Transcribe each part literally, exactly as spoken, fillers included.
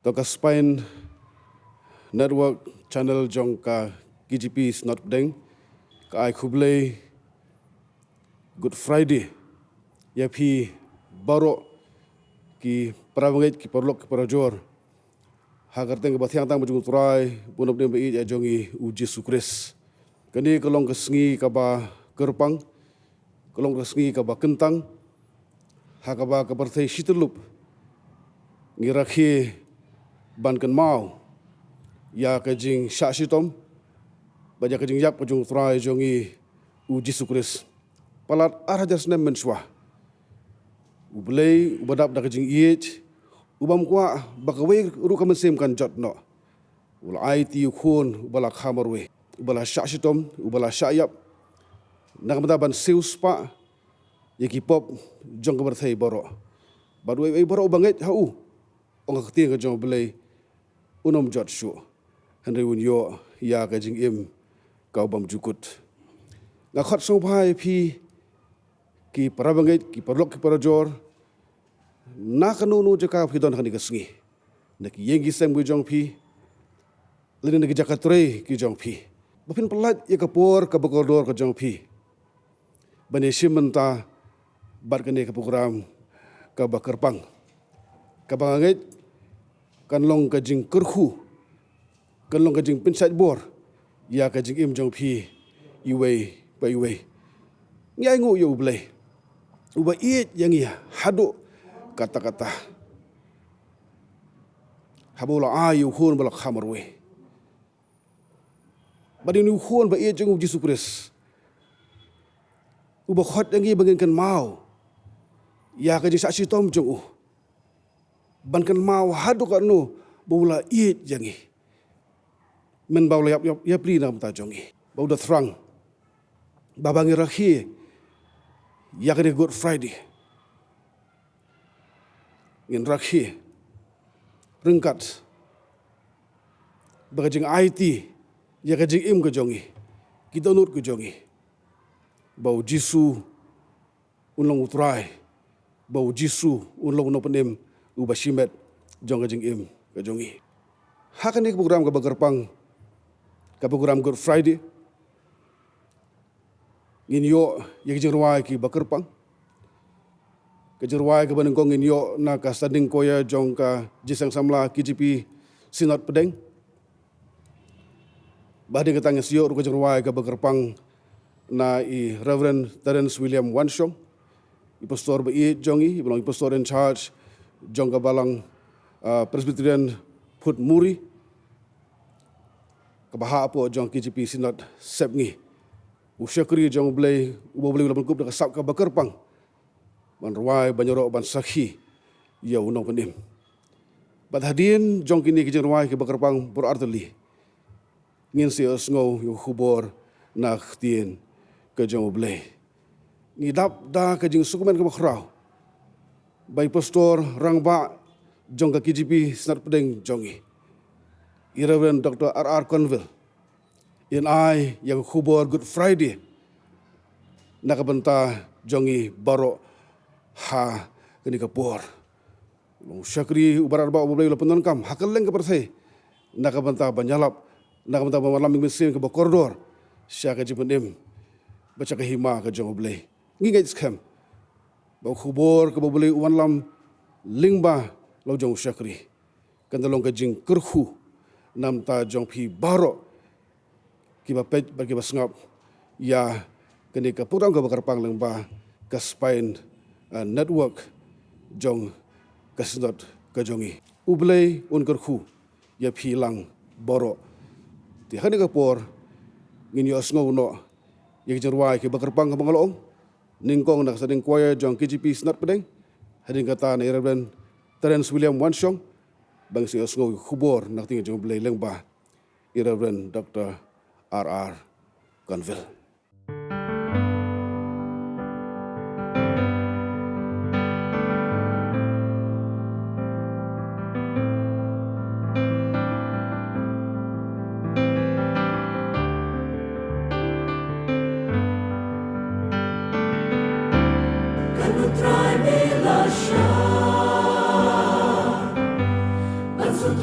To ka Spine Network Channel jong ka K J P Synod Pdeng, ka ai khublei Good Friday ïa phi baroh ki para bangeit, ki paralok, ki parajor, ha ka kyrteng kaba thiang tang ba jong U Trai, U Nongpynim ba ïeit ïa jong ngi U Jisu Khrist. Kane ka long ka sngi kaba kyrpang, ka long ka sngi kaba kyntang, ha kaba ka pyrthei shityllup ngi rakhe ban kynmaw ïa ka jingshah shitom bad ïa ka jingïap ka jong U Trai jong ngi U Jisu Khrist. Palat ar hajar snem mynshuwa, U Blei uba dap da ka jingïeit, u bym kwah ba kawei ruh ka mynsiem kan jot noh, u la aiti U Khun uba la kha marwei, uba la shah shitom, uba la shah ïap, na ka bynta ban siewspah ïa ki pop jong ka pyrthei baroh. Bad uei uei baroh uba ngeit ha u, ong ka ktien ka jong U Blei, un ym jot shuh, hynrei un ïoh ïa ka jingim ka bymjukut. Nga khot sngewbha ïa phi ki para bangeit, ki paralok, ki parajor, na kano kano jaka phi don ha kane ka sngi, na ki ïing ki sem ki jong phi, lane na ki jaka trei ki jong phi, ba phin pyllait ïa ka por kaba kordor ka jong phi ban ïashim bynta bad kane ka program kaba kyrpang, kaba nga ngeit kan long ka jingkyrkhu, kan long ka jingpynshait bor ïa ka jingim jong phi iwei pa iwei. Ngi ainguh ïa U Blei uba ïeit ïa ngi haduh katta katta, haba u la ai ïa U Khun ba la kha marwei. Bad ïa une U Khun ba ïeit jong ngi U Jisu Khrist, uba khot ïa ngi ba ngin kynmaw ïa ka jingshah shitom jong u, ban kynmaw haduh katno ba u la ïeit ïa ngi, mynba u la ïap, ïap, ïapli na ka bynta jong ngi, ba u da thrang ba haba ngi rakhe ïa kane ka Good Friday, ngin rakhe ryngkat bad ka jingaiti ïa ka jingim ka jong ngi, ki dohnud ka jong ngi, ba U Jisu un long U Trai, ba U Jisu un long U Nongpynim uba shimet jong ka jingim ka jong ngi. Ha kane ka program kaba kyrpang, ka program Good Friday, ngin ïoh ïa ki jingrwai kiba kyrpang. Ka jingrwai kaba nyngkong ngin ïoh na ka Standing Choir jong ka Jingïaseng Samla K J P Synod Pdeng. Bad hadien kata ngin sa ïoh ruh ka jingrwai kaba kyrpang na i Reverend Terence William Wanshong, i pastor ba ïeit jong ngi, iba long i pastor in charge jong ka balang, ah, Presbyterian Phutmuri, kaba hap hapoh jong K J P Synod Sepngi. U shakri jong U Blei, uba U Blei u la pynkup da ka sap kaba kyrpang ban rwai, ban ïaroh, ban sakhi ïa U Nongpynim. Bad hadien jong kine ki jingrwai kiba kyrpang baroh artylli, ngin sa ïohsngew ïa ka khubor na ka ktien ka jong U Blei. Ngi dap da ka jingsngewkmen kaba khraw ba i pastor rangbah jong ka K J P Synod Pdeng jong ngi, i Reverend Doctor R R Conville, in ai ïa ka khubor Good Friday na ka bynta jong ngi baroh ha kane ka por. U long u shakri uba radbah uba U Blei u la pyndonkam ha kylleng ka pyrthei na ka bynta ban ïalap, na ka bynta ban wallam ïa ka mynsiem kaba kordor sha ka jingpynim bad sha ka hima ka jong U Blei. Ngi ngeit skhem ba ka khubor kaba U Blei u wanlam lyngba la u jong u shakri kan da long ka jingkyrkhu na bynta jong phi baroh kiba peit bad kiba sngap ïa kane ka program kaba kyrpang lyngba ka Spine, eh, Network jong ka Synod ka jong ngi. U Blei un kyrkhu ïa phi lang baroh. Te ha kane ka por ngin ïohsngew noh ïa ki jingrwai kiba kyrpang kaba nga la ong. Nyngkong na ka Standing Choir jong K J P Synod Pdeng, hadien kata na i Reverend Terence William Wanshong, bad ngin sa ïohsngew ïa ka khubor na ka ktien jong U Blei lyngba i Reverend Doctor R R Conville. Kan U Trai me la shah ban sngewthuh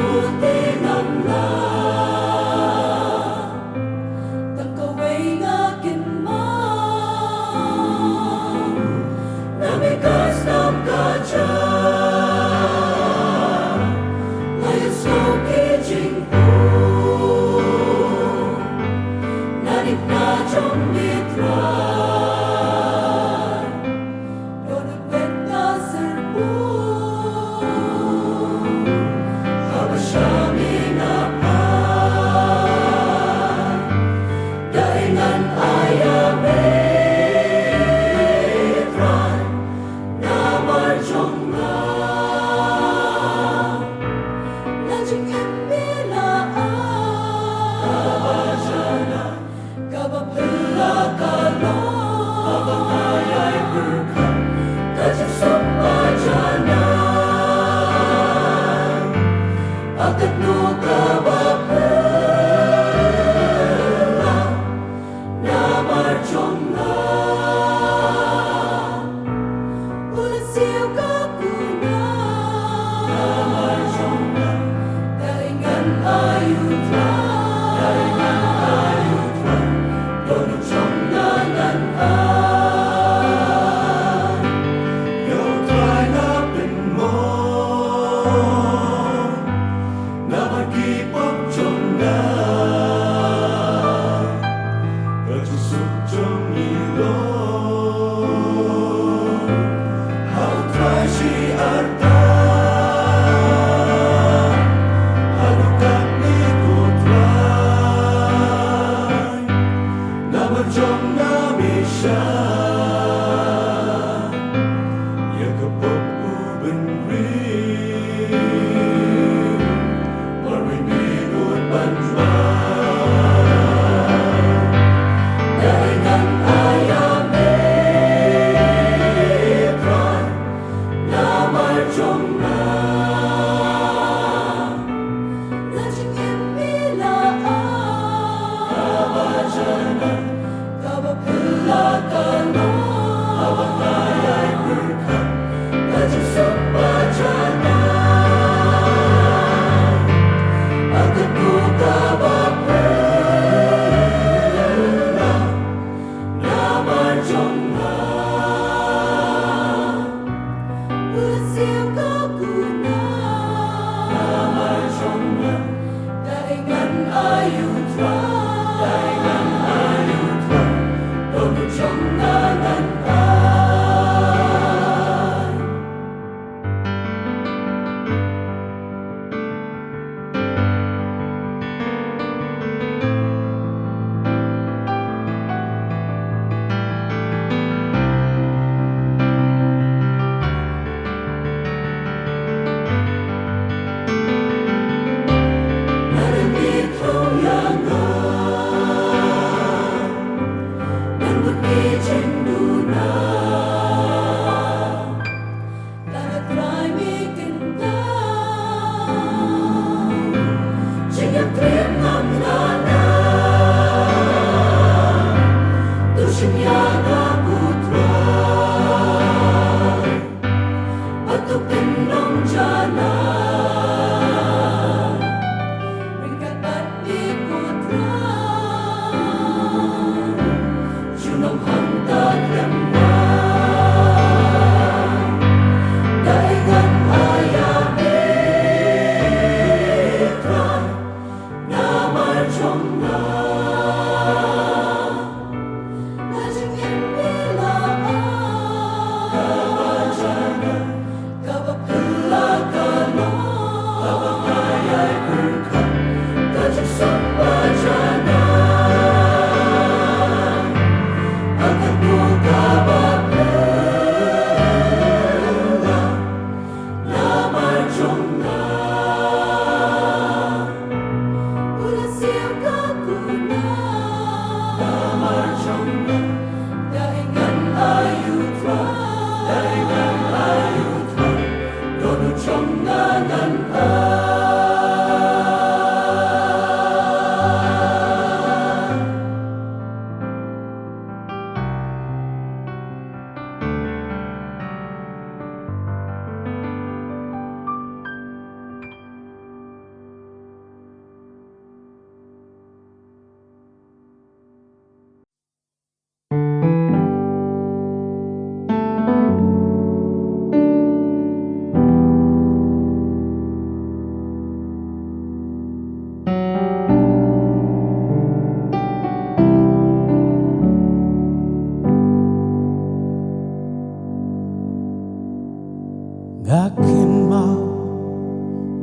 Ïa kynmaw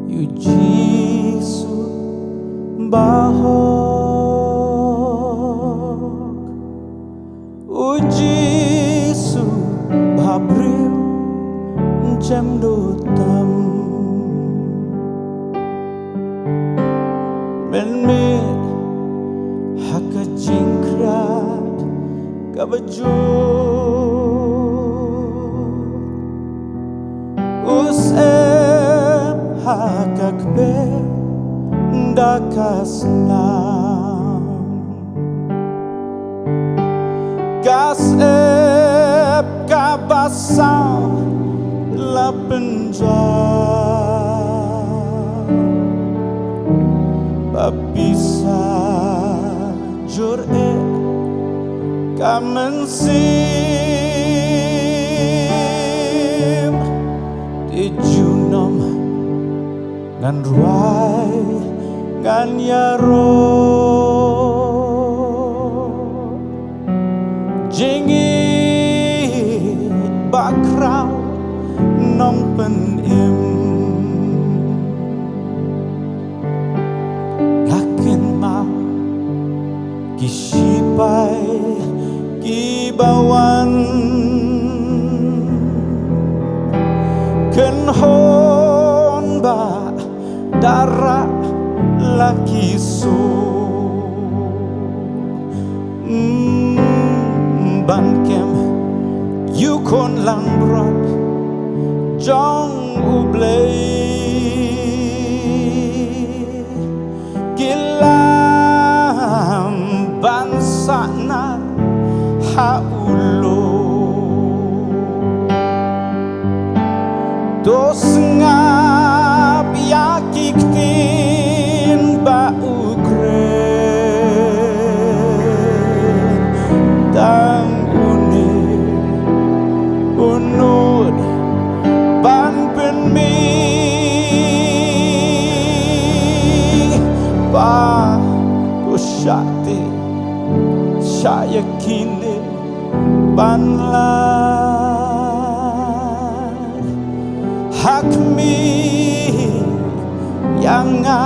ïa u Jisu bahok, u Jisu babriew, ym shym duh tam. Mynmiet ha ka jingkyrpad kaba jur, u syep ha ka kper da ka snam. Ka syep kaba saw la pynjah, ba pisa jur eh ka mynsiem. Te junom ngan rwai, ngan ïaroh, jingïeit bakhraw nongpynim. Nga kynmaw ki shipai kiba wan, kynhun ba da rah la ki sur. Mm, ban kem ïa u khun langbrot jong U Blei. Ki lam ban sahnarphna ha u lum. To sngap ïa ki ktien ba u kren. Tang une u nud ban pynmih, ba u shah teh shah ïa kine ban lait ha khmih ïa nga,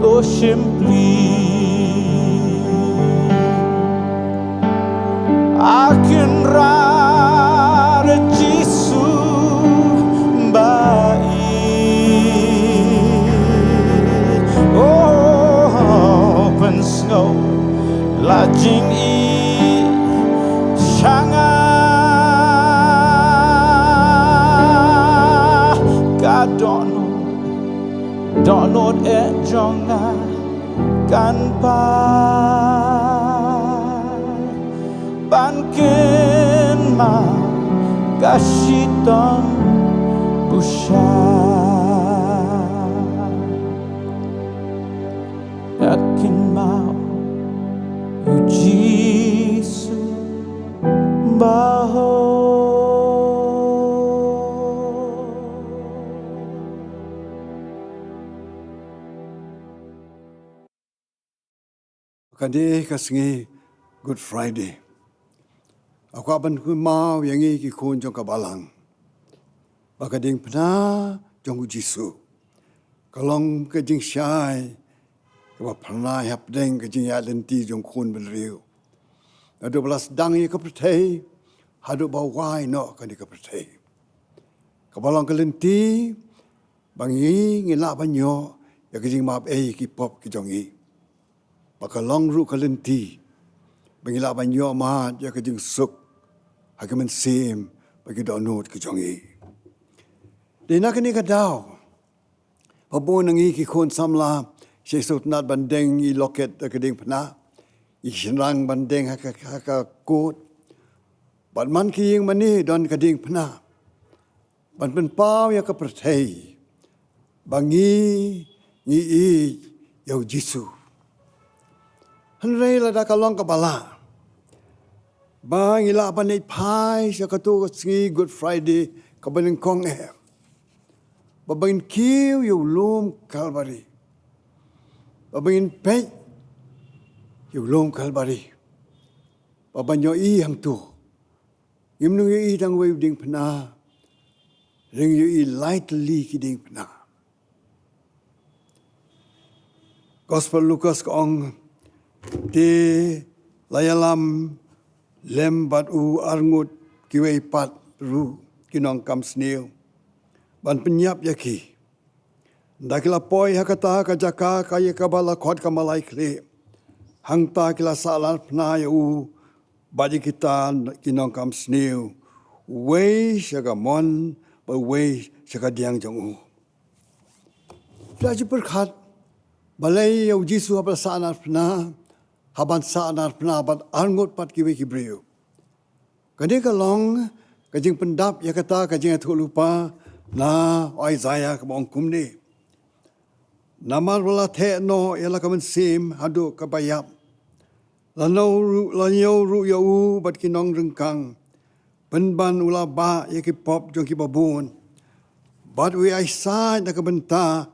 to shim plie. A Kynrad Jisu ba ïeit, oh, pynsngew la jingïeit sha nga. Ka dohnud, dohnud eh jong nga kan pan ban kynmaw ka shitom u shah. Ka kynmaw ïa u Jisu bahok. Ka dei ka sngi Good Friday. Nga kwah ban kynmaw ïa ngi ki khun jong ka balang ba ka diengphna jong u Jisu ka long ka jingshai kaba phyrnai hapdeng ka jingïaid lynti jong khun bynriew. Naduh ba la sdang ïa ka pyrthei haduh ba wai noh kane ka pyrthei. Kaba long ka lynti ba ngi, ngi lah ban ïoh ïa ka jingmap ei ki pop ki jong ngi. Ba ka long ruh ka lynti ba ngi lah ban ïoh mad ïa ka jingsuk ha ka mynsiem bad ki dohnud ki jong ngi. Dei na kane ka daw ba bun na ngi ki khun samla shisha u tnat ban deng i locket da ka diengphna, i shynrang ban deng ha ka, ha ka kut. Bad man ki ïing mane don ka diengphna ban pynpaw ïa ka pyrthei ba ngi, ngi ïeit ïa u Jisu. Hynrei lada ka long kaba lah ba ngi lah ban ïaid phai sha kato ka sngi Good Friday kaba nyngkong eh, ba ban kiew ïa u lum Kalbari, ba ban peit ïa u lum Kalbari, ba ban ïohi hangto ngim nang ïohi tang wei u diengphna, Ring ïohi lai tylli ki diengphna. Gospel Lukas ka ong, te la ïalam lem bad u arngut kiwei pat ruh ki nongkam sniew ban pynïap ïa ki. Ynda ki la poi ha kata ka jaka ka ïa kaba la khot ka Malai Khlieh, hangta ki la sahnarphna ïa u bad ïa kita ki nongkam sniew, uwei sha ka mon bad uwei sha ka diang jong u. Phi la ju pyrkhat balei ïa u Jisu haba la sahnarphna, haban sahnarphna bad arngut pat kiwei ki briew? Kane ka long ka jingpyndap ïa kata ka jingïathuhlypa na u Isaiah kaba ong kumne: Namar ba la theh noh ïa la ka mynsiem haduh kaba ïap, la ñiew ruh, la ñiew ruh ïa u bad ki nongryngkang, pynban u la bah ïa ki pop jong kiba bun, bad u ïai said na ka bynta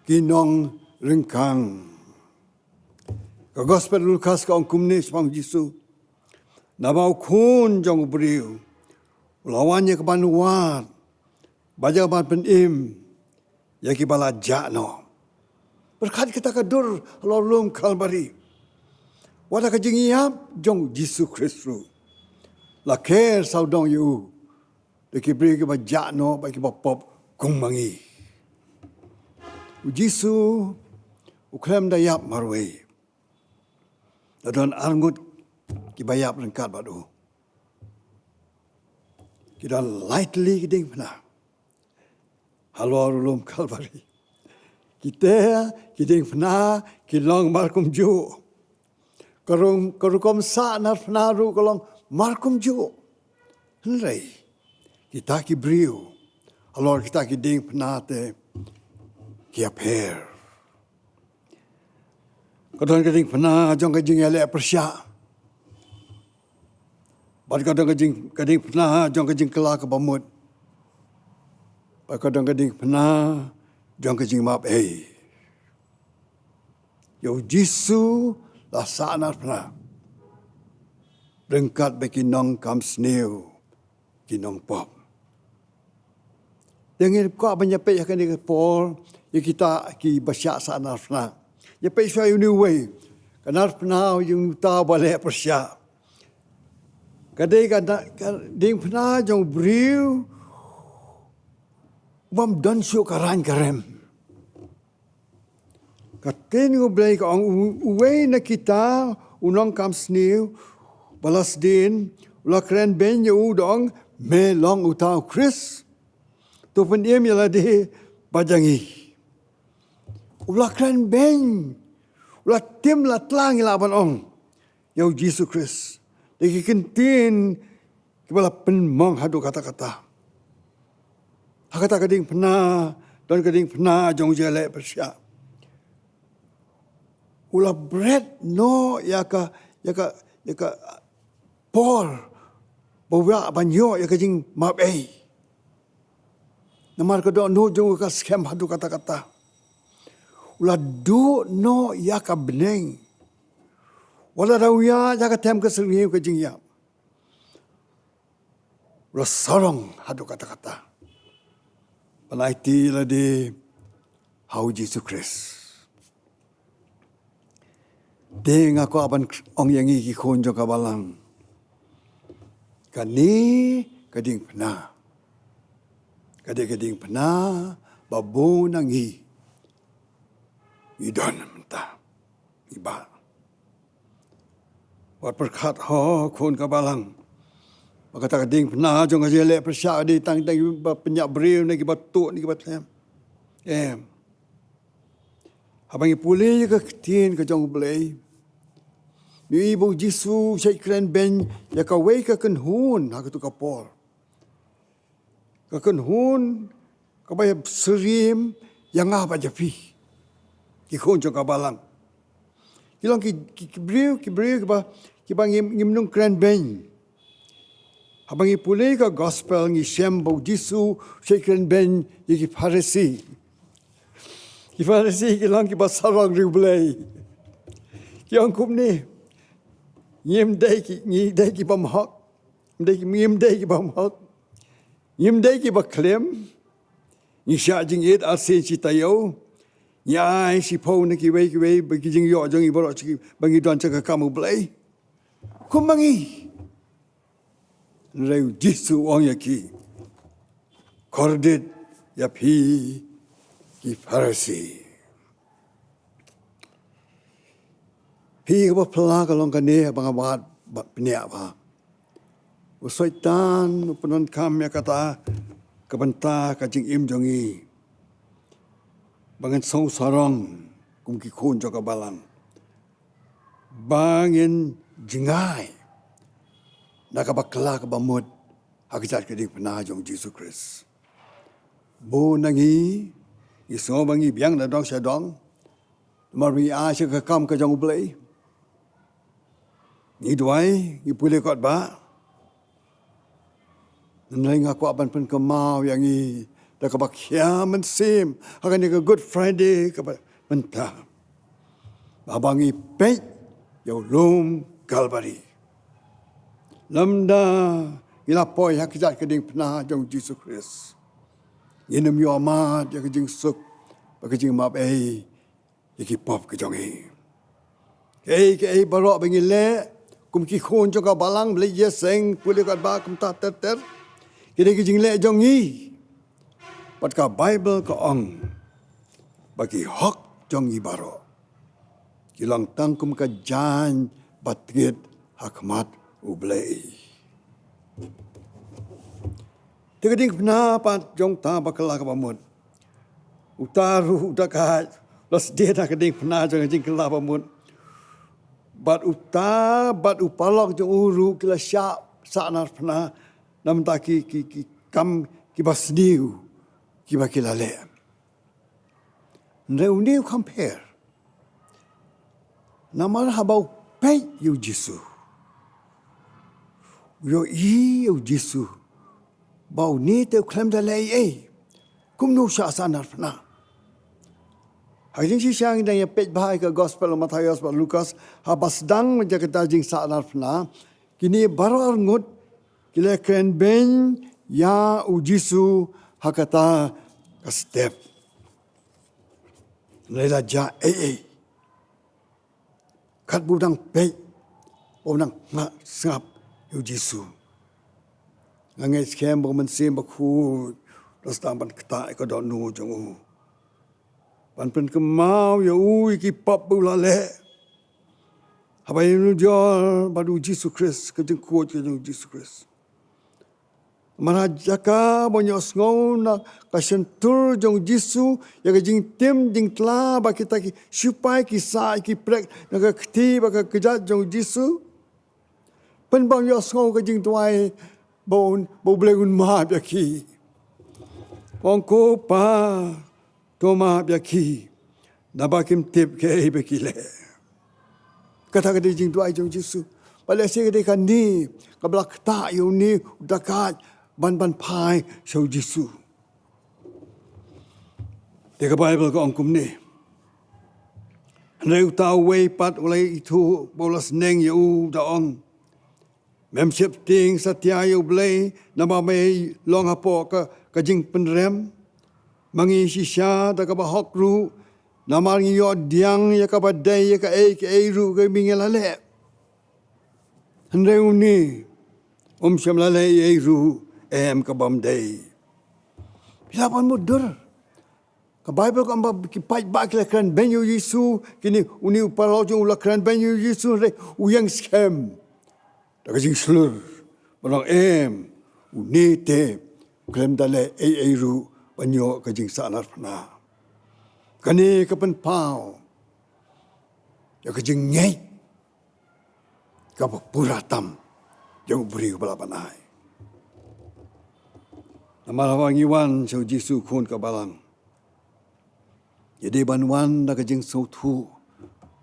ki nongryngkang. Ka Gospel Lukas ka ong kumne shaphang u Jisu: Naba u Khun jong u briew u la wan ïa kaban wad bad ïa kaban pynim ïa kiba la jah noh. Pyrkhat kata ka dur halor lum Kalbari. Wat la ka jingïap jong u Jisu Khrist ruh la ker sawdong ïa u da ki briew kiba jah noh bad kiba pop kum ma ngi. U Jisu u khlem da ïap marwei. La don arngut kiba ïap ryngkat bad u. Ki don lai tylli ki diengphna halor u lum Kalbari. Kita ki diengphna ki long markumjuh. Ka rung, ka rukom sahnarphna ruh ka long markumjuh. Hynrei kita ki briew halor kita ki diengphna te ki ïapher. Ka don ka diengphna jong ka jingïaleh pyrshah. Bad ka don ka jing, ka diengphna jong ka jingkylla kaba mut. Bad ka don ka diengphna jong ka jingmap ei. Ïa u Jisu la sahnarphna ryngkat bad ki nongkam sniew, ki nongpop. Te ngi kwah ban ïapeit ha kane ka por ïa kita kiba shah sahnarphna. Ïapeit shuwa ïa une uwei, ka narphna jong uta uba leh pyrshah. Ka dei ka na, ka diengphna jong u briew u bym don shuh ka rang ka rem. Ka ktien U Blei ka ong, u, uwei na kita u nongkam sniew ba la sdien u la kren beiñ ïa u, da ong, me long uta u Khrist, to pynim ïa lade bad ïa ngi. U la kren beiñ, u la tim la tla, ngi lah ban ong, ïa u Jisu Khrist da ki kyntien kiba la pynmong haduh katta katta. Ha kata ka diengphna don ka diengphna jong u jingïaleh pyrshah. U la bret noh ïa ka, ïa ka, ïa ka por ba u lah ban ïoh ïa ka jingmap ei. Namar ka dohnud jong u ka skhem haduh katta katta. U la duh noh ïa ka bneng. Wat la da u ïaid ha ka them ka syrngiew ka jingïap, u la sarong haduh katta katta ban aiti ïa lade ha u Jisu Khrist. Te nga kwah ban ong ïa ngi ki khun jong ka balang, kane ka diengphna ka dei ka diengphna ba bun na ngi ngi don mynta. Ngi bah. Wat pyrkhat, ho khun ka balang, ba kata ka diengphna jong ka jingïaleh pyrshah ka dei tang, tang kiba pynïap briew ne kiba tuh ne kiba thlem. Em. Haba ngi pule ïa ka ktien ka jong U Blei, ngi ïohi ba u Jisu u shait kren beiñ ïa kawei ka kynhun ha katu ka por. Ka kynhun kaba syriem ïa nga bad ïa phi, ki khun jong ka balang. Ki long ki, ki, ki briew, ki briew kiba, kiba ngim, ngim nang kren beiñ. Haba ngi pule ka gospel ngi shem ba u Jisu u shait kren beiñ ïa ki Pharisi. Ki Pharisi ki long kiba sarong ri U Blei. Ki ong kumne, ngim dei ki, ngi dei ki bymhok. Ngim dei ki, ngim dei ki bymhok. Ngim dei kiba khlem. Ngi shah jingit arsien shi taïew. Ngi ai shiphew na kiwei kiwei ba ki jingïoh jong ngi baroh shi ba ngi don sha ka kam U Blei. Kumba ngi Hynrei u Jisu u ong ïa ki, kordit ïa phi ki Pharisi. Phi kaba phylla ka long kane ba nga wad bad pynïaid ba u Soitan u pyndonkam ïa kata ka bynta ka jingim jong ngi ba ngin sngew sarong kum ki khun jong ka balang. Ba ngin jngai na ka bakla kaba mut ha ka jait ka diengphna jong Jisu Khrist. Bun na ngi ngi sngew ba ngi biang na dong sha dong namar ba ngi ai sha ka kam ka jong U Blei. Ngi duwai, ngi pule kot ba Hynrei nga kwah ban pynkynmaw ïa ngi da kaba khia mynsiem ha kane ka Good Friday kaba mynta, ba haba ngi peit ïa u lum Kalbari, lymda ngi la poi ha ka jait ka diengphna jong Jisu Khrist, ngin ym ïoh mad ïa ka jingsuk bad ka jingmap ei ïa ki pop ki jong ngi. Kaei kaei baroh ba ngi leh kum ki khun jong ka balang, ba leh ïaseng, pule katba kumta ter ter, ki dei ki jingleh jong ngi. Bad ka Baibl ka ong ba ki hok jong ngi baroh ki long tang kum ka jaiñ ba tngit ha khmat U Blei. Te ka diengphna pat jong uta bakla kaba mut, uta ruh u dakaid u la sdien ha ka diengphna jong ka jingkylla ba mut. Bad uta bad u paralok jong u ruh ki la shah sahnarphna na ka bynta ki, ki, ki kam kiba sniew kiba ki la leh. Hynrei une u kham pher. Namar haba u peit ïa u Jisu, u ïohi ïa u Jisu ba une te u khlem da leh ei ei, kumno u shah sahnarphna? Ha ka jingshisha ngi dang ïa peit bha ïa ka Gospel u Mathaios bad Lukas, haba sdang ïa kata ka jingsahnarphna, kine baroh arngut ki la kren beiñ ïa u Jisu ha kata ka step. Hynrei la jia ei ei katba u dang peit, u dang sngap ïa u Jisu. Nga ngeit skhem ba u Mynsiem Bakhuid u la sdang ban ktah ïa ka dohnud jong u ban pynkynmaw ïa u ïa ki pop ba u la leh haba ïanujor bad u Jisu Khrist, ka jingkhuid ka jong u Jisu Khrist. Namar ha jaka ba un ïohsngew na ka shyntur jong u Jisu ïa ka jingtim jingtla ba kita ki shipai ki sah ïa ki prek na ka kti bad ka kjat jong u Jisu, pynban u ïohsngew ka jingduwai ba un, ba U Blei un map ïa ki. Ong ko Pa, to map ïa ki, naba kim tip kaei ba ki leh. Kata ka dei jingduwai jong u Jisu. Bad lehse ka dei kane kaba la ktah ïa une u dakaid ban, ban phai sha u Jisu. Te ka Baibl ka ong kumne: Hynrei uta uwei pat u la ïathuh bad u la sneng ïa u, da ong, Mem sheptieng satia ïa U Blei namar ba me long hapoh ka, ka jingpynrem? Ma ngi shisha da kaba hok ruh, namar ngi ïoh pdiang ïa kaba dei ïa kaei kaei ruh kaba ngi la leh. Hynrei une um shym la leh ei ei ruh em kaba ym dei. Phi lah ban mutdur. Ka Baibl ka ong ba ki paidbah ki la kren beiñ ïa u Jisu, kine, une u paralok jong u la kren beiñ ïa u Jisu, hynrei u ïeng skhem da ka jingshlur ban ong, em, une te u khlem da leh ei ei ruh ban ïoh ka jingsahnarphna. Kane ka pynpaw ïa ka jingngeit kaba pura tam jong u briew ba la ban ai. Namar haba ngi wan sha u Jisu, khun ka balang, ngi dei ban wan da ka jingsngewthuh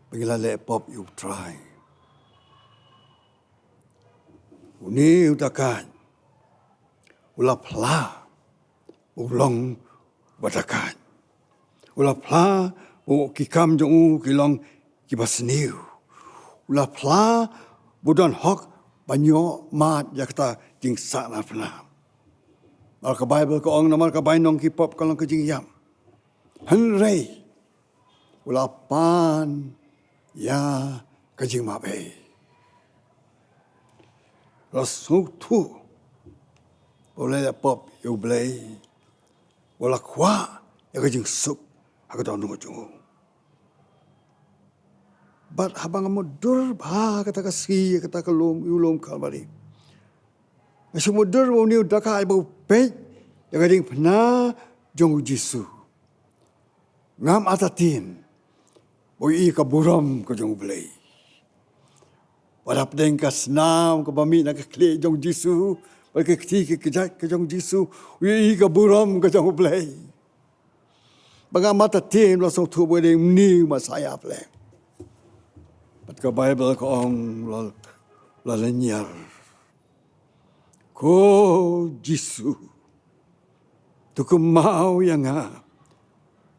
ba ngi la leh pop ïa u Trai. Une u dakaid u la phla ba u long uba dakaid. U la phla ba ki kam jong u ki long kiba sniew. U la phla ba u don hok ban ïoh mad ïa kata ka jingsahnarphna. Namar ka Baibl ka ong, namar ka bainong ki pop ka long ka jingïap, hynrei u la pan ïa ka jingmapei. La sngewthuh ba u la ïap pop ïa U Blei, u la kwah ïa ka jingsuk ha ka dohnud jong u. Bad haba nga mutdur bha kata ka sngi, kata ka lum, ïa u lum Kalbari, nga shu mutdur ba une u dakaid ba u peit ïa ka diengphna jong U Jisu. Ngam artatien ba u ïohi ka burom ka jong U Blei. Wat hapdeng ka snam kaba mih na ka khlieh jong U Jisu bad ka kti ka kjat ka jong U Jisu, u ïohi ka burom ka jong U Blei. Ba ngam artatien, la sngewthuh ba dei une u Messaïah pyrshah. Bad ka Baibl ka ong, la, la lynñiar. Ko Jisu, to kynmaw ïa nga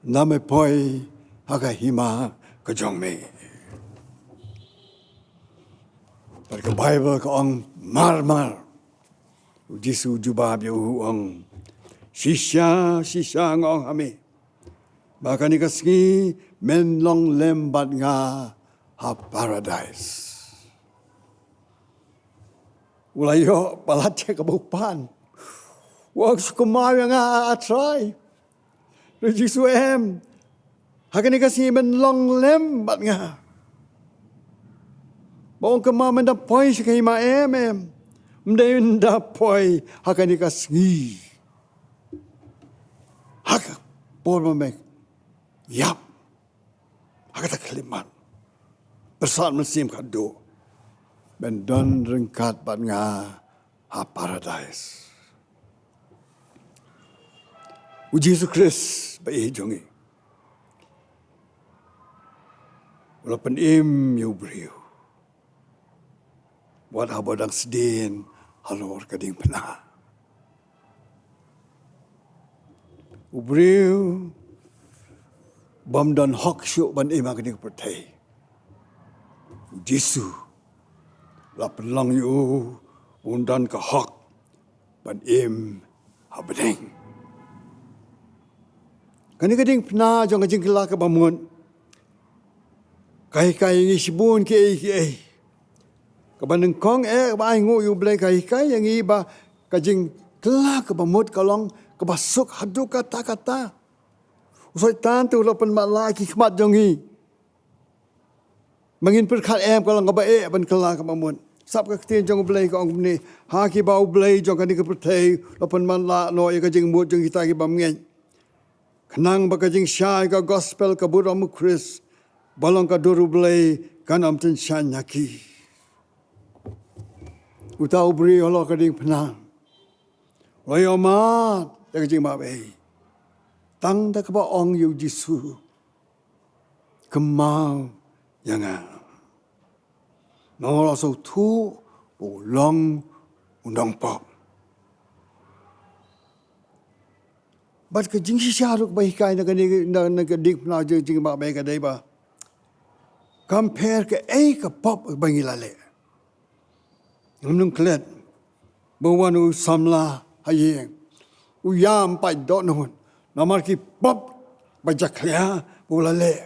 ynda me poi ha ka hima ka jong me. Bad ka Baibl ka ong, mar mar U Jisu u jubab ïa u, u ong, shisha shisha nga ong ha me, ba kane ka sngi men long lem bad nga ha Paradais. U la ïoh palat ïa kaba u pan. U ong, shu kynmaw ïa nga, A Trai. Hynrei Jisu, em, ha kane ka sngi men long lem bad nga. Ba ong kynmaw, men da poi sha ka hima, em, em. Ym dei men da poi ha kane ka sngi. Ha ka por ba me ïap ha kata ka khyllipmat, pyrsad mynsiem khadduh, men don ryngkat bad nga ha Paradais. U Jisu Khrist ba ïeit jong ngi, u la pynim ïa u briew wat haba u dang sdien halor ka diengphna. U briew bym don hok shuh ban im ha kane ka pyrthei, U Jisu la pynlong ïa u un don ka hok ban im ha bneng. Kane ka diengphna jong ka jingkylla kaba mut ka hikai ïa ngi shibun kiei kiei. Kaba nyngkong eh, kaba ainguh ïa U Blei, ka hikai ïa ngi ba ka jingkylla kaba mut ka long kaba suk haduh katta katta. U Soitan te u la pynmatlah ïa ki khmat jong ngi ba ngin pyrkhat em ka long kaba eh ban kylla kaba mut. Sap ka ktien jong U Blei ka ong kumne, ha kiba U Blei jong kane ka pyrthei u la pynmatlah noh ïa ka jingmut jong kita ki bymngeit, khnang ba ka jingshai ka gospel ka burom U Khrist ba long ka dur U Blei kan ym tyngshaiñ na ki. Uta u briew halor ka diengphna u la ïohmad ïa ka jingmapei tang da kaba ong ïa U Jisu, kynmaw ïa nga. Namar u la sngewthuh ba u long u nongpop. Bad ka jingshisha ruh ba hikai na kane, na, na ka diengphna jong ka jingmapei ka dei ba kam pher kaei ka pop ba ngi la leh. Ngam nang klet ba wan u samla ha ïing, u ïam pat dohnud namar ki pop ba jakhlia ba u la leh.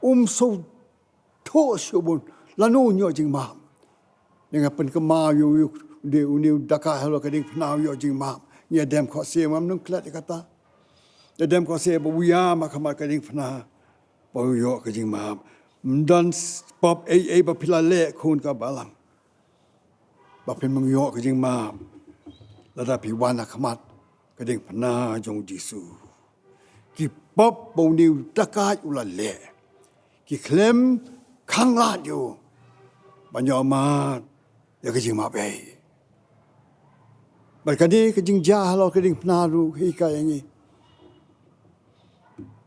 Um sngewthuh shuh bun lano un ïoh jingmap. Ïa nga pynkynmaw ïa u, ïa u, ïa une u dakaid halor ka diengphna u ïoh jingmap. Ngi ïa dem khohsiew, ngam nang klet ïa kata. Ïa dem khohsiew ba u ïam ha khmat ka diengphna ba u ïoh ka jingmap. Ym don s-, pop ei ei ba phi la leh, khun ka balang, ba phin ym ïoh ka jingmap lada phi wan ha khmat ka diengphna jong U Jisu. Ki pop ba une u dakaid u la leh ki khlem khanglad ïa u ban ïohmad ïa ka jingmapei. Bad kane ka jingjia halor ka diengphna ruh ka hikai ïa ngi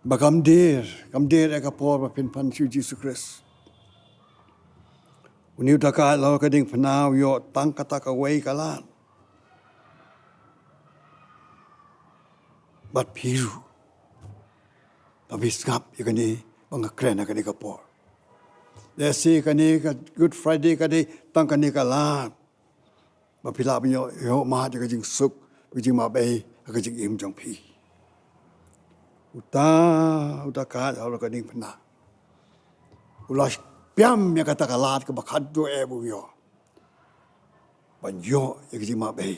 ba kam der, kam der ïa ka por ba phin pan sha U Jisu Khrist. Une u dakaid halor ka diengphna u ïoh tang kata kawei ka lad. Bad phi ruh, ba phi sngap ïa kane ba nga kren ha kane ka por. Lehse kane ka Good Friday ka dei tang kane ka lad ba phi lah ban ïoh, ïohmad ïa ka jingsuk ka jingmabei ha ka jingim jong phi. Uta, uta ka, halor ka diengphna, u la piam ïa kata ka lad kaba khatduh eh ba u ïoh ban ïoh ïa ka jingmabei.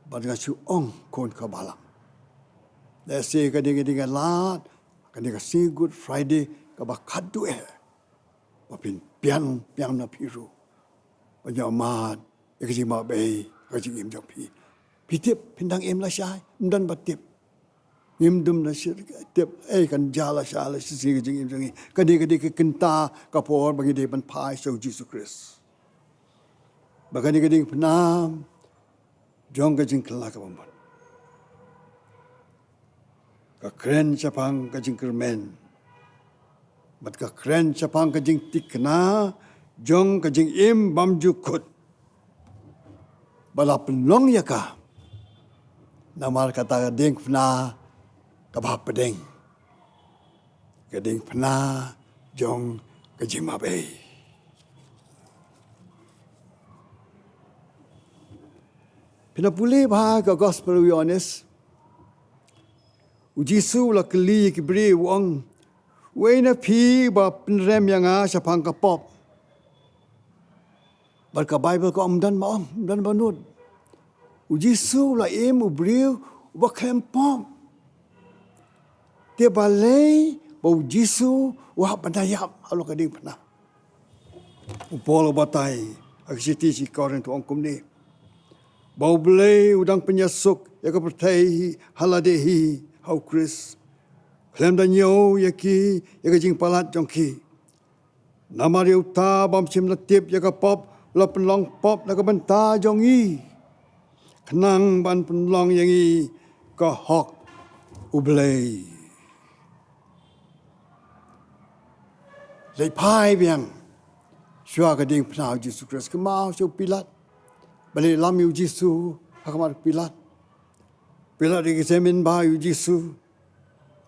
Bad nga shu ong, khun ka balang, lehse kane ka dei ka lad, kane ka sngi Good Friday kaba khatduh eh ba phin piam, piam na phi ruh ban ïoh mad ïa ka jingmabei ha ka jingim jong phi. Phi tip, phin dang im lashai, ym don ba tip. Ngim dum na shi tip, eh, kan jia lashai lashisngi ka jingim jong ngi. Kane ka dei ka kynta ka por ba ngi dei ban phai sha u Jisu Khrist. Ba kane ka diengphna jong ka jingkylla kaba mut ka kren shaphang ka jingkyrmen bad ka kren shaphang ka jingtikna jong ka jingim bymjukut ba la pynlong ïa ka namar kata ka diengphna kaba hapdeng, ka diengphna jong ka jingmabei. Phin ïa pule bha ka Gospel u Ïoannis. U Jisu u la kylli ïa ki briew, u ong, uei na phi ba pynrem ïa nga shaphang ka pop? Bad ka Baibl ka ong, ym don ba ong, ym don ba nud. U Jisu u la im u briew uba khlem pop. Te balei ba u Jisu u hap ban da ïap halor ka diengphna? U Paul u batai ha ka shithi sha ki Korinth, u ong kumne, ba U Blei u dang pynïasuk ïa ka pyrthei ha lade hi ha u Khrist, khlem da ñiew ïa ki ïa ka jingpalat jong ki. Namar ïa uta bym shym la tip ïa ka pop u la pynlong pop na ka bynta jong ngi, khnang ban pynlong ïa ngi ka hok U Blei. Leit phai biang shuwa ka diengphna u Jisu Khrist, kynmaw sha u Pilat ba leit lam ïa u Jisu ha khmat u Pilat. Pilat examine bha ïa u Jisu.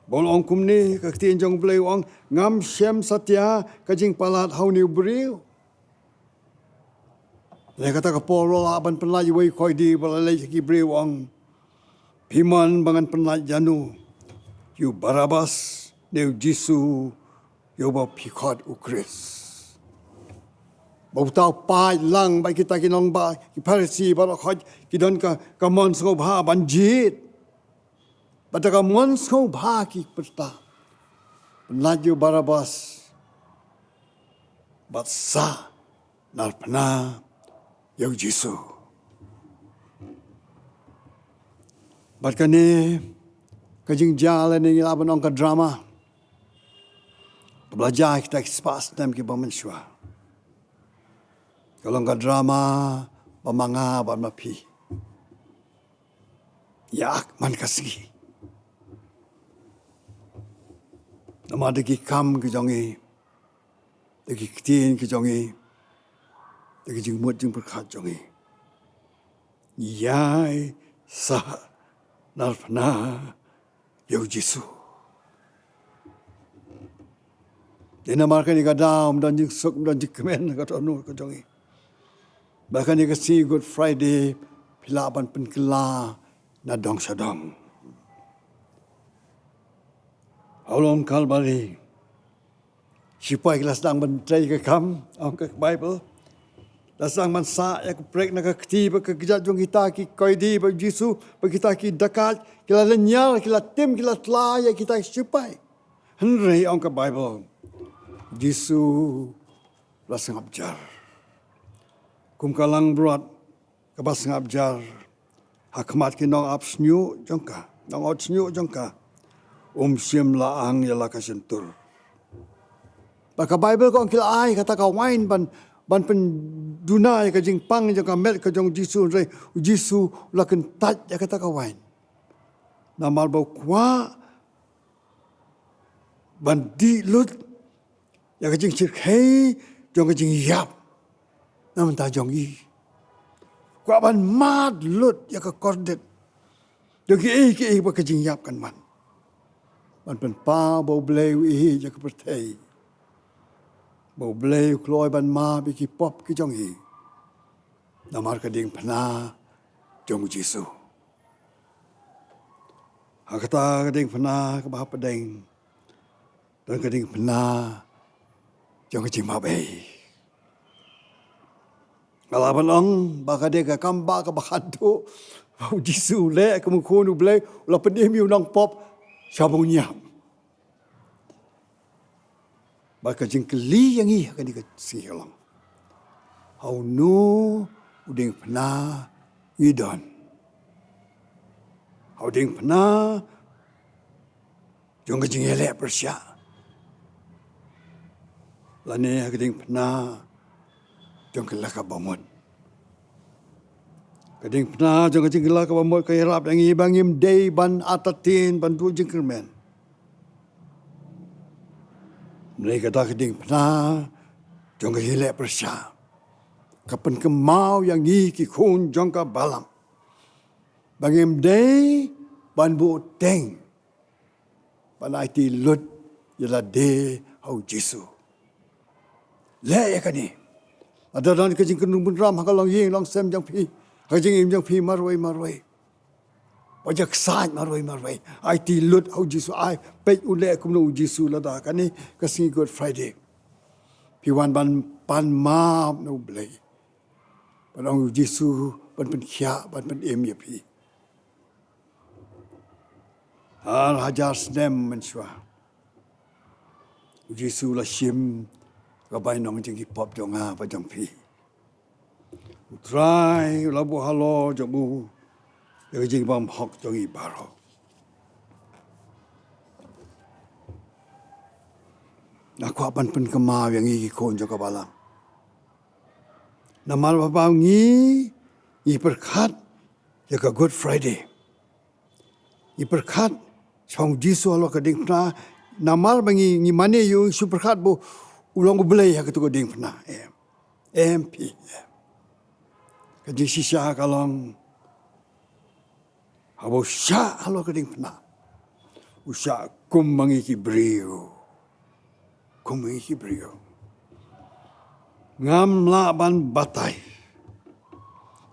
Bad u ong kumne, ka ktien jong U Blei u ong, ngam shem satia ka jingpalat ha une u briew. Leh kata ka por u la lah ban pynlait ïa uwei u koidi bad u la leit sha ki briew, u ong, phi mon ba ngan pynlait ïano, ïa u Barabbas ne u Jisu, ïa uba phi khot u Khrist? Bad uta u paid lang bad kita ki nongbah, ki Pharisi baroh khoit ki don ka, ka mon sngewbha ban jied. Bad da ka mon sngewbha ki pyrta, pynlait ïa u Barabbas bad sah narphna ïa u Jisu. Bad kane ka jingjia lane ngi lah ban ong ka drama kaba la jia kita ki spah snem kiba mynshuwa, ka long ka drama ba ma nga bad ma phi ïa ak man ka sngi. Namar da ki kam ki jong ngi, da ki ktien ki jong ngi, da ki jingmut jingpyrkhat jong ngi, ngi ïai sah narphna ïa u Jisu. Dei namar kane ka daw ym don jingsuk, ym don jingkmen na ka dohnud ka jong ngi. Ba kane ka sngi Good Friday phi lah ban pynkylla na dong sha dong. Ha u lum Kalbari, shipai ki la sdang ban trei ka kam, ong ka Baibl. La sdang ban sah ïa ka prek na ka kti bad ka kjat jong kita ki koidi bad u Jisu bad kita ki dakait, ki la lynñiar, ki la tim, ki la tla ïa kita ki shipai. Hynrei ong ka Baibl, u Jisu u la sngap jar. Kum ka langbrot kaba sngap jar ha khmat ki nongap shñiuh jong ka, nongot shñiuh jong ka, um shym la ang ïa la ka shyntur. Bad ka Baibl ka ong ki la ai kata ka wain ban, ban pynduna ïa ka jingpang jong ka met ka jong u Jisu, hynrei u Jisu u la kyntait ïa kata ka wain. Namar ba u kwah ban dih lut ïa ka jingshyrkhei jong ka jingïap na bynta jong ngi. Kwah ban mad lut ïa ka kordit jong kiei kiei ba ka jingïap kan wan. Ban pynpaw ba U Blei u ïeit ïa ka pyrthei, ba U Blei u kloi ban map ïa ki pop ki jong ngi. Namar ka diengphna jong u Jisu. Ha kata ka diengphna kaba hapdeng, don ka diengphna jong ka jingmap ei. Nga lah ban ong ba ka dei ka kam ba kaba khadduh ba u Jisu u leh kum u Khun u Blei, u la pynim ïa u nongpop sha ba un ïap. Bad ka jingkylli ïa ngi ha kane ka sngi ka long, ha uno u diengphna ngi don? Ha u diengphna jong ka jingïaleh pyrshah, lane ha ka diengphna jong ka jingkylla kaba mut? Ka diengphna jong ka jingkylla kaba mut ka ïarap ïa ngi ba ngim dei ban artatien ban duh jingkyrmen. Hynrei kata ka diengphna jong ka jingïaleh pyrshah ka pynkynmaw ïa ngi ki khun jong ka balang ba ngim dei ban buhteng ban aiti lut ïa lade ha u Jisu. Leh ïa kane. Lada don ka jingkynduh bynrap ha ka longïing longsem jong phi, ha ka jingim jong phi marwei marwei, wat ïa ksaid marwei marwei. Aiti lut ha u Jisu, ai peit u leh kumno u Jisu lada kane ka sngi Good Friday. Phi wan ban pan map na u Blei, ban ong u Jisu ban pynkhiah, ban pynim ïa phi. Ar hajar snem mynshuwa, u Jisu u la shim ka bainong jong ki pop jong nga bad jong phi. U Trai u la buh halor jong u ïa ka jingbymhok jong ngi baroh. Nga kwah ban pynkynmaw ïa ngi ki khun jong ka balang, namar ba ngi, ngi pyrkhat ïa ka Good Friday, ngi pyrkhat sha u Jisu halor ka diengphna, namar ba ngi, ngi mane ïa u, ngi shu pyrkhat ba u long u Blei ha katu ka diengphna. Em, em phi, em. Ka jingshisha ka long, haba u shah halor ka diengphna, u shah kum ma ngi ki briew. Kum ma ngi ki briew. Ngam lah ban batai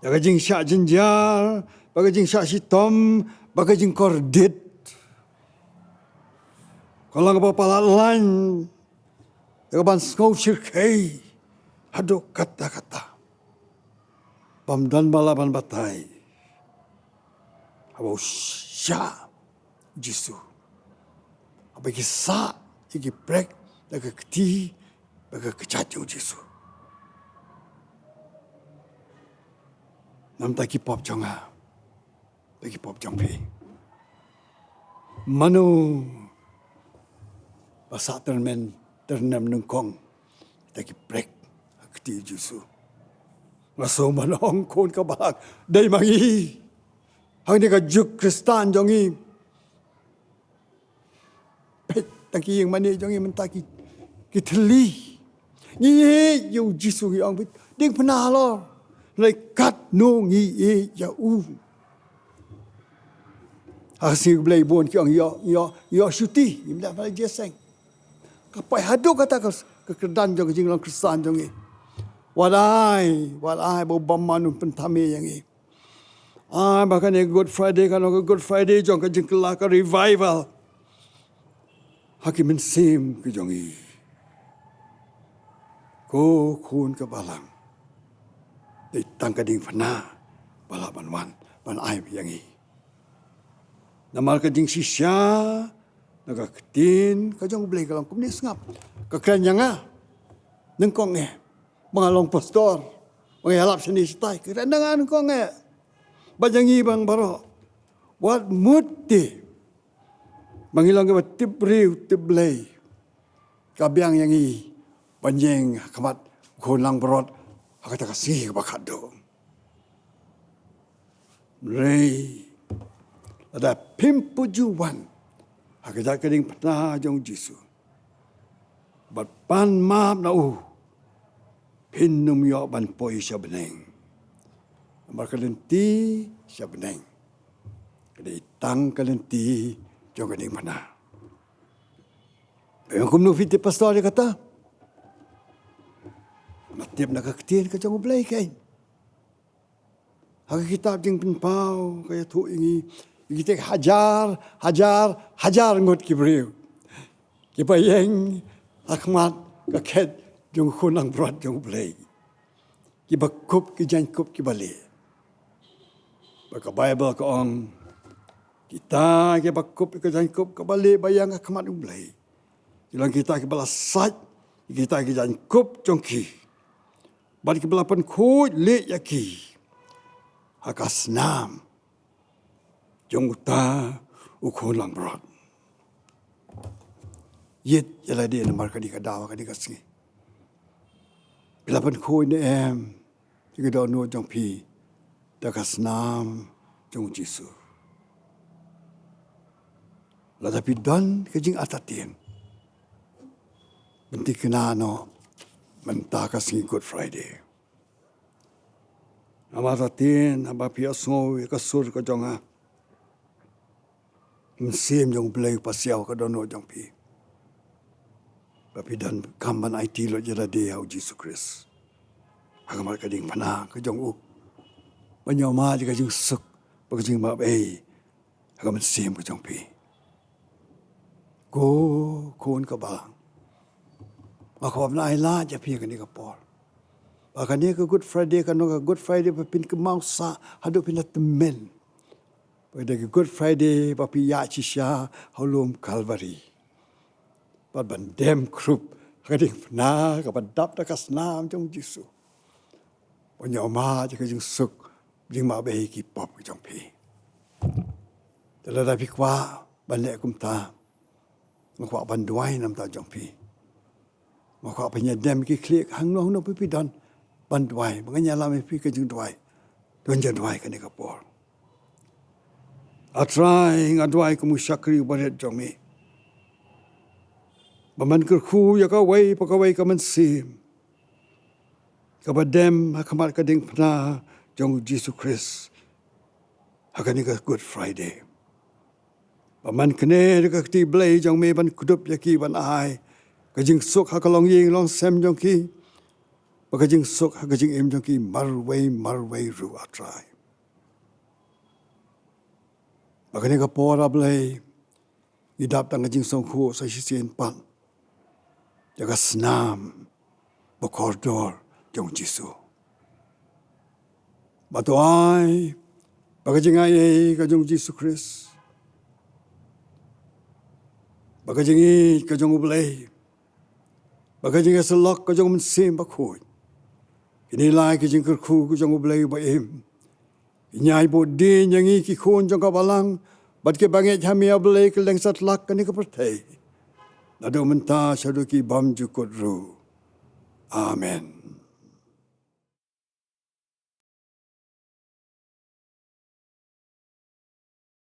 ïa ka jingshah jynjar, bad ka jingshah shitom, bad ka jingkordit. Ka long kaba palat laiñ ïa ka ban sngew shyrkhei haduh katta katta. Bym don ba lah ban batai haba u shah u Jisu, haba ki sah ïa ki prek da ka kti, da ka kjat jong u Jisu. Namar ki pop jong nga, da ki pop jong phi. Mano ba sah tyrnem, tyrnem nyngkong da ki prek ha ka kti u Jisu? Nga sngew ban ong khun ka balang, dei ma ngi. Hangne ka juk Khristan jong ngi, peit tang ki ïing mane jong ngi mynta ki, ki thylli. Ngi ïeit ïa u Jisu, ngi ong beit diengphna halor. Hynrei katno ngi ïeit ïa u? Ha ka sngi Blei bun ki ong ïoh, ïoh, ïoh shuti, ngim dei ban leit jingïaseng. Ka poi haduh kata ka, ka kyrdan jong ka jinglong Khristan jong ngi. Wat ai, wat ai ba u bymman un pynthame ïa ngi. Ai ba kane Good Friday kan long ka Good Friday jong ka jingkylla, ka revival ha ki mynsiem ki jong ngi. Ko khun ka balang, dei tang ka diengphna ba lah ban wan ban ai ïa ngi. Namar ka jingshisha na ka ktien ka jong u Blei ka long kumne, sngap. Ka kren ïa nga nyngkong eh ba nga long pastor, ba nga ïalap shane shatai, ka kren ïa nga nyngkong eh. Bad ïa ngi bang baroh, wat mut te ba ngi long kiba tip briew tip Blei, ka biang ïa ngi ban ïeng ha khmat u Khun langbrot ha kata ka sngi kaba khatduh. Hynrei lada phim pat ju wan ha kajat ka diengphna jong u Jisu bad pan map na u, phin ym ïoh ban poi sha bneng. Namar ka lynti sha bneng ka dei tang ka lynti jong ka diengphna. Phi ong kumno phi tip, pastor, ïa kata? Nga tip na ka ktien ka jong u Blei kein. Ha ka kitab Jingpynpaw ka ïathuh ïa ngi, ïa kita ki hajar hajar hajar ngut ki briew kiba ïeng ha khmat ka khet jong u khun langbrot jong U Blei, kiba kup ki jaiñkup kiba lieh. Ba ka Baibl ka ong, kita kiba kup ki jaiñkup kiba lieh ba ïeng ha khmat U Blei, ki long kita kiba la sait ïa kita ki jaiñkup jong ki, bad kiba la pynkhuid lieh ïa ki ha ka snam jong uta u khun langbrot. Ïeit ïa lade namar kane ka daw, kane ka sngi. Phi la pynkhuid ne em ïa ka dohnud jong phi da ka snam jong U Jisu? Lada phi don ka jingartatien, pynthikna noh mynta ka sngi Good Friday. Namar artatien, haba phi ïohsngew ïa ka sur ka jong nga, Mynsiem jong U Blei u pasiaw ha ka dohnud jong phi, ba phi donkam ban aiti lut ïa lade ha U Jisu Khrist, ha khmat ka diengphna ka jong u, ban ïohmad ïa ka jingsuk bad ka jingmabei ha ka mynsiem ka jong phi. Ko khun ka balang, nga kwah ban ai lad ïa phi ha kane ka por, ba kane ka Good Friday kan long ka Good Friday ba phin kynmaw sah haduh phin da tymmen. Ba ka dei ka Good Friday ba phi ïaid shisha ha u lum Kalbari, bad ban dem khrup ha ka diengphna kaba dap da ka snam jong U Jisu, ban ïohmad ïa ka jingsuk, jingmabei ki pop ki jong phi. Te lada phi kwah ban leh kumta, nga kwah ban duwai na ka bynta jong phi. Nga kwah phin ïa dem ki khlieh hangno hangno phi, phi don, ban duwai. Ba ngan ïalam ïa phi ka jingduwai, to ngin ïa duwai kane ka por. A Trai, nga duwai kum u shakri uba rit jong me, ba men kyrkhu ïa kawei pa kawei ka mynsiem kaba dem ha khmat ka diengphna jong U Jisu Khrist ha kane ka Good Friday. Ba men kane da ka kti Blei jong me ban kdup ïa ki, ban ai ka jingsuk ha ka longïing longsem jong ki, bad ka jingsuk ha ka jingim jong ki marwei marwei ruh, A Trai. Ba kane ka por, A Blei, ngi dap tang ka jingsngewthuh sa shisien pat ïa ka snam ba kordor jong U Jisu. Ba to ai ba ka jingaiei ka jong U Jisu Khrist, ba ka jingïeit ka jong U Blei, ba ka jingïasyllok ka jong U Mynsiem Bakhuid, kine lai ki jingkyrkhu ka jong U Blei uba im, kin ïai bud dien ïa ngi ki khun jong ka balang bad kiba ngeit ha me, A Blei, kylleng satlak kane ka pyrthei, naduh mynta shaduh ki bymjukut ruh. Amen.